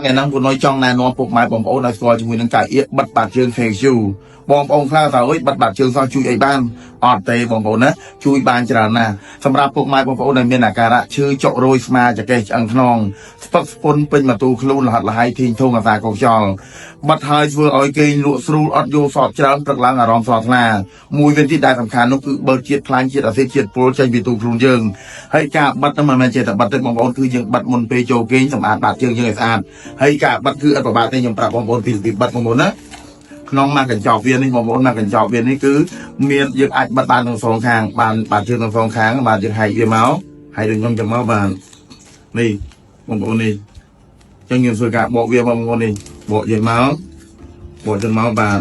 ថ្ងៃហ្នឹងគូនុយចង់ណែនាំពុកម៉ែបងប្អូនឲ្យស្គាល់ជាមួយនឹងកាយអៀកបិទបាតជើង KQ បងប្អូនខ្លះថាអុយបិទបាតជើងសោះជួយអីបានអត់ទេបងប្អូនណាជួយបានច្រើនណាស់សម្រាប់ពុកម៉ែបងប្អូនដែលមានអាការៈឈឺចុករោយស្មាចកេះឆ្អឹងខ្នងស្ពឹកស្ពុនពេញមកទូខ្លួនលហិតលហៃធីងធងអាសាកុកខ្យល់បិទហើយធ្វើឲ្យគេងលក់ស្រួលអត់យល់សក់ច្រើនព្រឹកឡើងអារម្មណ៍ស្រស់ថ្លាមួយវិញទៀតដែលសំខាន់នោះគឺបើជាតិខ្លាញ់ជាតិអាស៊ីតជាតិពុលចេញពីទូខ្លួនយើងហើយការបិទហ្នឹងមិនមែនចេះតែបិទទេបងប្អូនគឺយើងបិទមុនពេលចូលគេងសម្អាតបាតជើងយើងឲ្យស្អាតហើយការបិទគឺអត់ពិបាកទេខ្ញុំប្រាប់បងប្អូនពីរបៀបបិទបងប្អូនណា ក្នុងមួយកញ្ចប់វានេះបងប្អូនមួយកញ្ចប់វានេះគឺមានយើងអាចបិទបានទាំងសងខាងបានបាទជើងទាំងសងខាងបាទយើងហែកវាមកហើយដូចខ្ញុំចឹងមកបាទនេះបងប្អូននេះចឹងយើងធ្វើការបកវាបងប្អូននេះបកយើងមកបកចឹងមកបាទ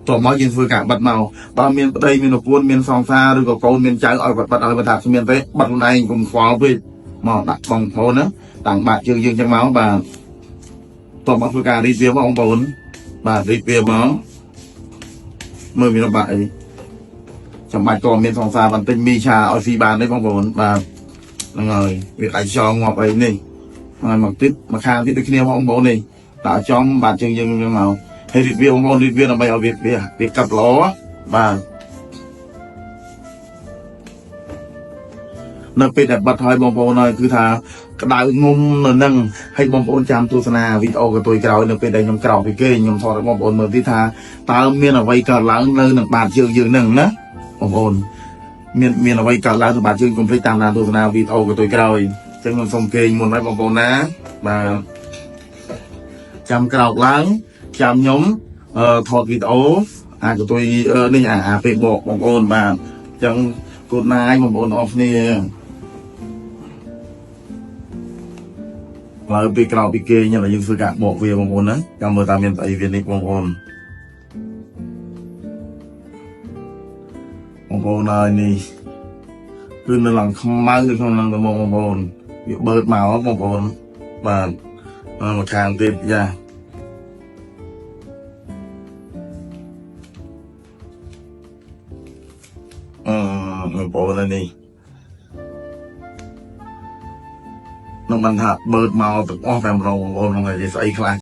តបមកយើងធ្វើការបិទមកបើមានប្តីមានប្រពន្ធមានសង្សារឬក៏កូនមានចៅឲ្យគាត់បិទឲ្យបើថាគ្មានទេបិទខ្លួនឯងកុំខ្វល់ពេកមកដាក់បងប្អូនណាតាំងបាតជើងយើងចឹងមកបាទតបមកធ្វើការរីកវាមកបងប្អូនបាទរីកវាមក មើលមានបាក់អីចាំបាច់ក៏មានសង្សារបន្តិចមីឆាឲ្យស៊ីបានទេបងប្អូនបាទហ្នឹងហើយវាអាចចងងាប់អីនេះហើយមកទៀតមកខាងទៀតដូចគ្នាបងប្អូននេះតើចំបាទជើងយើងយើងមកហើយរីកវាបងប្អូនរីកវាដើម្បីឲ្យវាវាវាកាប់ល្អបាទនៅពេលដែលបិទហើយបងប្អូនហើយគឺថាក្តៅងុំនៅនឹងហើយបងប្អូនចាំទស្សនាវីដេអូកន្ទុយក្រោយនៅពេលដែលខ្ញុំក្រោកពីគេខ្ញុំថតឲ្យបងប្អូនមើលទីថាតើមានអ្វីកើតឡើងនៅនឹងបាតជើងយើងនឹងណាបងប្អូនមានមានអ្វីកើតឡើងនៅបាតជើងកុំភ្លេចតាមដានទស្សនាវីដេអូកន្ទុយក្រោយអញ្ចឹងខ្ញុំសូមគេងមុនហើយបងប្អូនណាបាទចាំក្រោកឡើងចាំខ្ញុំអឺថតវីដេអូអាកន្ទុយអឺនេះអាអាពេលបកបងប្អូនបាទអញ្ចឹងគូតណាយបងប្អូនអរគ្នា ឡើយពីក្រោយពីគេញ៉ាំយើងធ្វើការបកវាបងប្អូនណាចាំមើលតាមមានស្អីវានេះបងប្អូនបងប្អូនហើយនេះគឺនៅឡើងខ្មៅនៅក្នុងហ្នឹងទៅបងប្អូនវាបើកមកបងប្អូនបាទមកខាងទៀតយ៉ាអឺបងប្អូននេះនឹងបានថាបើកមកទាំងអស់តែម្ដងបងប្អូនហ្នឹងហើយស្អីខ្លះ